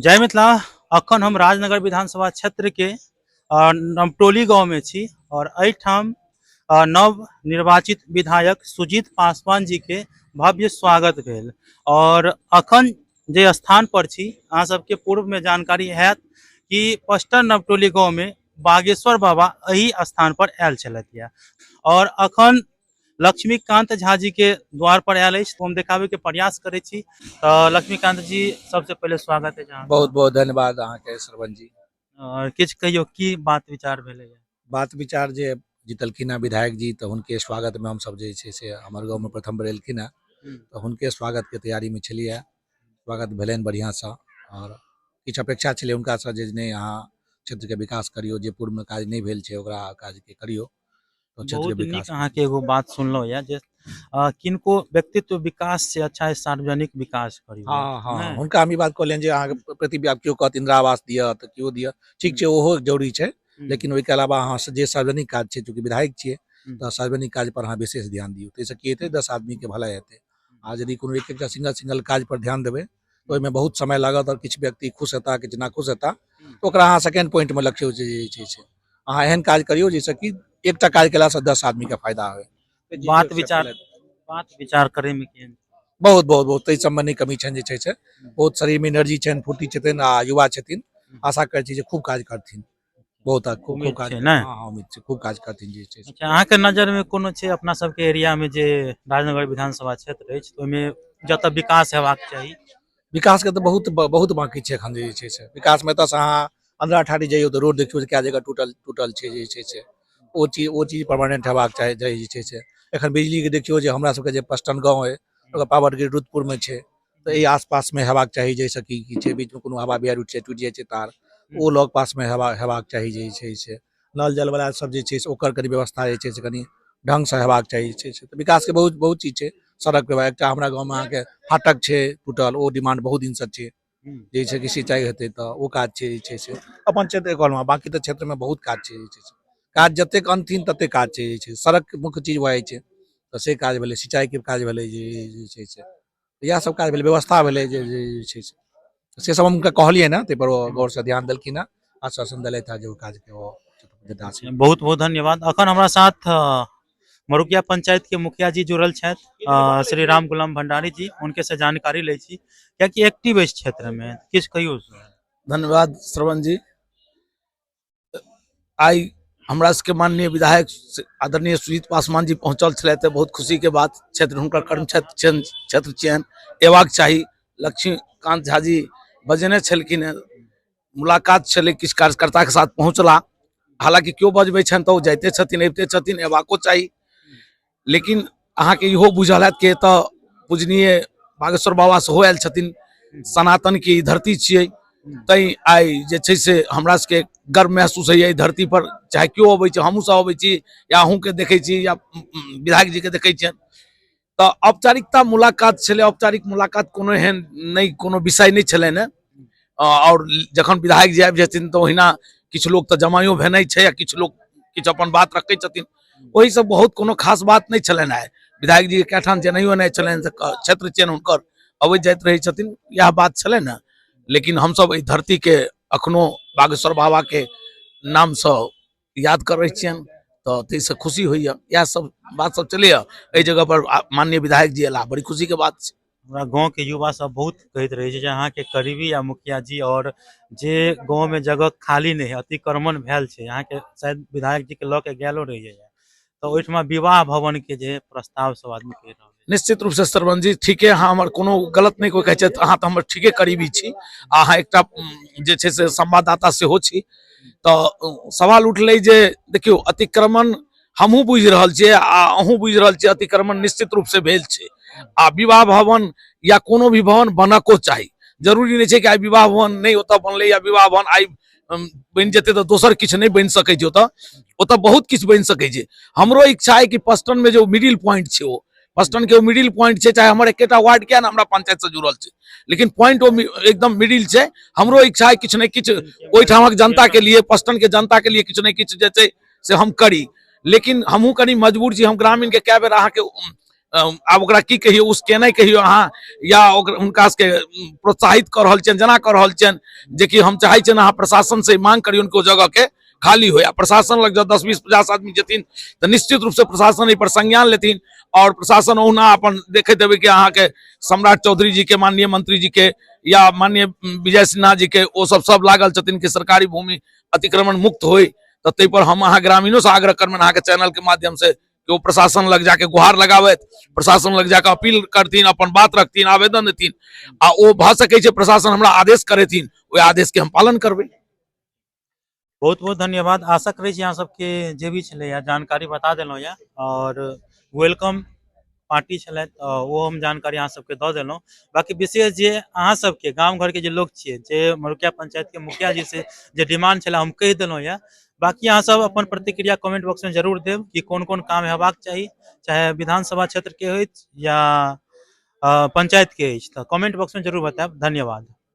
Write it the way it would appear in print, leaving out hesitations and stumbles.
जय मिथिला। अखन हम राजनगर विधानसभा क्षेत्र के नवटोली गांव में छी और एहिठाम नव निर्वाचित विधायक सुजीत पासवान जी के भव्य स्वागत भेल। और अखन जे स्थान पर छी अहाँ सबके पूर्व में जानकारी हैत कि पस्टर नवटोली गांव में बागेश्वर बाबा एही स्थान पर आयल छलथि यऽ। और अखन लक्ष्मीकांत झा जी के द्वार पर आयल अछि, हम देखाबे के प्रयास करै छी। तऽ लक्ष्मीकांत जी सबसे पहिले स्वागत अछि अहाँके। बहुत बहुत धन्यवाद अहाँके श्रवण जी। और किछु कहियौ की बात विचार भेलै? बात विचार जे जीतलखिन हँ विधायक जी तऽ हुनके स्वागत में हमसब जे छै से हमर गाँव में प्रथम बेर एलखिन हँ तऽ हुनके स्वागत के तैयारी में छलियै। स्वागत भेलनि बढ़िआँसँ आओर किछु अपेक्षा छलै हुनकासँ जे नहि अहाँ क्षेत्रके विकास करियौ, जे पूर्वमे काज नहि भेल छै ओकरा काजके करियौ। तऽ क्षेत्रके बहुत नीक विकास अहाँके एगो बात सुनलहुँ यऽ जे किनको व्यक्तित्व विकास से अच्छा है सार्वजनिक विकास करियौ। हँ हँ नहि? हुनका हम ई बात कहलियनि जे अहाँके प्रति आब केओ कहत इन्दिरा आवास दिअ तऽ केओ दिअ, ठीक छै ओहो जरूरी छै, लेकिन ओहिके अलावा अहाँ जे सार्वजनिक काज छै, चूँकि विधायक छियै तऽ सार्वजनिक काज पर अहाँ विशेष ध्यान दियौ, ताहिसँ की हेतै 10 आदमीके भलाई हेतै। आ यदि कोनो एक एकटा सिंगल सिंगल काज पर ध्यान देबै तऽ ओहिमे बहुत समय लागत आओर किछु व्यक्ति खुश हेता किछु नाखुश हेता, तऽ ओकरा अहाँ सेकेंड पॉइंटमे लखियौ जे छै से अहाँ एहन काज करियौ जाहिसँ कि एकटा काज केलासँ 10 आदमीके फायदा होइ। बात विचार करैमे केहन? बहुत बहुत बहुत ताहि सबमे नहि कमी छनि जे छै से बहुत शरीरमे एनर्जी छनि, फुर्ती छथिन आ युवा छथिन। आशा करै छी जे खूब काज करथिन, बहुत खूब उम्मीद खूब काज छै, नहि? हँ हँ उम्मीद छै, खूब काज करथिन जे छै से। अच्छा, अहाँके नजरमे कोनो छै अपना सबके एरियामे जे राजनगर विधानसभा क्षेत्र अछि ओहिमे जतऽ विकास हेबाक चाही? विकासके तऽ बहुत बहुत बाँकी छै एखन जे छै से। विकासमे एतऽसँ अहाँ अंधरा ठाढ़ी जइयौ तऽ रोड देखियौ जे कए जगह टूटल टूटल छै जे छै से, ओ चीज परमानेंट हेबाक चाही जे छै से। एखन बिजलीके देखियौ जे हमरा सबके जे पस्टन गाँव अइ ओकर पावर ग्रिड रुदपुरमे छै, तऽ एहि आसपासमे हेबाक चाही जाहिसँ कि की छै बीचमे कोनो हवा बिहाड़ि उठि टूटि जाइ छै तार, ओ लग पासमे हेबाक चाही जे छै से। नल जलवला सब जे छै से ओकर कनि व्यवस्था जे छै से कनि ढङ्गसँ हेबाक चाही जे छै से। तऽ विकासके बहुत बहुत चीज छै। सड़क व्यवस्था एकटा हमरा गाँवमे अहाँके फाटक छै टूटल, ओ डिमांड बहुत दिनसँ छै जाहिसँ कि सिंचाइ हेतै तऽ ओ काज छै जे छै से अपन क्षेत्र कहलहुँ। बाँकी तऽ क्षेत्रमे बहुत काज छै जे छै से, काज जतेक अनथिन ततेक काज छै जे छै। सड़क मुख्य चीज भऽ जाइ छै तऽ से काज भेलै, सिंचाइके काज भेलै जे छै से, इएह सब काज भेलै, व्यवस्था भेलै जे जे छै से सब हम हुनका कहलियै ने, ताहिपर ओ गौरसँ ध्यान देलखिन हँ, आश्वासन देलथि हँ जे ओ काजके ओ देता से। बहुत बहुत धन्यवाद। अखन हमरा साथ मरुकिया पंचायत के मुखिया जी जुड़ल छथि, श्री राम गुलाम भंडारी जी, उनके से जानकारी लै छी कियाकि एक्टिव अछि क्षेत्र में, किछु कहियौ। धन्यवाद श्रवण जी। आइ हमरा सबके माननीय विधायक आदरणीय सुजीत पासवान जी पहुँचल छलथि, बहुत खुशी के बात। क्षेत्र हुनकर कर्म क्षेत्र चयन, क्षेत्र चयन एबाक चाही। लक्ष्मीकांत झा जी बजेने छलखिन हेँ, मुलाकात छलै, किछु कार्यकर्ताके साथ पहुँचला। हालाँकि केओ बजबै छनि तऽ ओ जाइते छथिन, अबिते छथिन, एबाको चाही। लेकिन अहाँके इहो बुझल हैत कि एतऽ पूजनीय बागेश्वर बाबा सेहो आयल छथिन, सनातन के ई धरती छियै, तैं आइ जे छै से हमरा सबके गर्व महसूस होइए एहि धरती पर। चाहे केओ अबै छै, हमहूँ सब अबै छी या अहूँके देखै छी या विधायक जीके देखै छियनि। तऽ औपचारिकता मुलाकात छलै, औपचारिक मुलाकात कोनो एहन नहि, कोनो विषय नहि छलनि हेँ। आओर जखन विधायक जी आबि जेथिन तऽ ओहिना किछु लोक तऽ जमाइयो भेनाइ छै आ किछु लोक किछु अपन बात रखै छथिन, ओहि सब बहुत कोनो खास बात नहि छलनि आइ। विधायक जी के ठाम जेनाइयो नहि छलनि, तऽ क्षेत्र चयन हुनकर अबैत जाइत रहै छथिन, इएह बात छलनि हेँ। लेकिन हमसब एहि धरतीके अखनो बागेश्वर बाबाके नामसँ याद करै छियनि, तऽ ताहिसँ खुशी होइए। इएह सब बात सब चलैए एहि जगहपर। माननीय विधायक जी अयला, बड़ी खुशीके बात छै। हमरा गाँवके युवा सब बहुत कहैत रहै छै जे अहाँके करीबी या मुखिया जी और जे गाँवमे जगह खाली नहि है, अतिक्रमण भेल छै, अहाँके शायद विधायक जी के लऽ के गेलो रहियै, तऽ ओहिठमा विवाह भवन के जे प्रस्ताव सब आदमी कहि रहल छै। निश्चित रूपसँ श्रवण जी ठीके, अहाँ हमर कोनो गलत नहि कोइ कहै छथि, अहाँ तऽ हमर ठीके करीबी छी, अहाँ एकटा जे छै से संवाददाता सेहो छी। तऽ सवाल उठलै जे देखियौ अतिक्रमण हमहूँ बुझि रहल छियै आ अहूँ बुझि रहल छियै, अतिक्रमण निश्चित रूपसँ भेल छै। आ विवाह भवन या कोनो भी भवन बनको चाही, जरूरी नहि छै कि आइ विवाह भवन नहि ओतऽ बनलै या विवाह भवन आइ बनि जेतै तऽ दोसर किछु नहि बनि सकै छै। ओतऽ बहुत किछु बनि सकै छै। हमरो इच्छा अइ कि पस्टनमे जे मिडिल पॉइंट छै, ओ पस्टनके ओ मिडिल पॉइंट छै, चाहे हमर एकेटा वार्ड किया ने हमरा पंचायतसँ जुड़ल छै, लेकिन पॉइंट ओ एकदम मिडिल छै। हमरो इच्छा अइ किछु ने किछु ओहिठामक जनताके लिए, पस्टनके जनताके लिए किछु ने किछु जे छै से हम करी। लेकिन हमहूँ कनि मजबूर छी, हम ग्रामीणके कए बेर अहाँके आब ओकरा की कहियौ, उसकेनाइ कहियौ अहाँ या ओकरा हुनका सबके प्रोत्साहित कऽ रहल छियनि, जेना कऽ रहल छियनि, जेकि हम चाहै छियनि अहाँ प्रशासन से मांग करियौन कि ओ जगह के खाली होय। आ प्रशासन लग जँ 10 20 50 आदमी जेथिन तऽ निश्चित रूप से प्रशासन एहि पर संज्ञान लेथिन और प्रशासन ओहुना अपन देखैत हेबै कि अहाँके सम्राट चौधरी जी के, माननीय मंत्री जी के या माननीय विजय सिन्हा जी के, ओ सब सब लागल छथिन कि सरकारी भूमि अतिक्रमण मुक्त होय। तऽ ताहि पर हम अहाँ ग्रामीणों से आग्रह करबनि अहाँके चैनल के माध्यम से कि ओ प्रशासन लग जाके गुहार लगाबथि, प्रशासन लग जाके अपील करथिन, अपन बात रखथिन, आवेदन देथिन आ ओ भऽ सकै छै प्रशासन हमरा आदेश करेथिन, ओहि आदेश के हम पालन करबै। बहुत बहुत धन्यवाद। आशा करै छी अहाँ सबके जे भी छलैया जानकारी बता देलहुँ यऽ और welcome party छलथि ओ हम जानकारी अहाँ सबके दऽ देलहुँ। बाकी विशेष जे अहाँ सबके गाम घरके जे लोक छियै, जे मरुकिया पंचायतके मुखिया जी से जे डिमांड छलै हम कहि देलहुँ यऽ। बाकी अहाँ सब अपन प्रतिक्रिया कमेंट बॉक्स में जरूर देब कि कोन कोन काम हेबाक चाही, चाहे विधानसभा क्षेत्र के होइत या पंचायत के अछि, तऽ कमेंट बॉक्स में जरूर बतायब। धन्यवाद।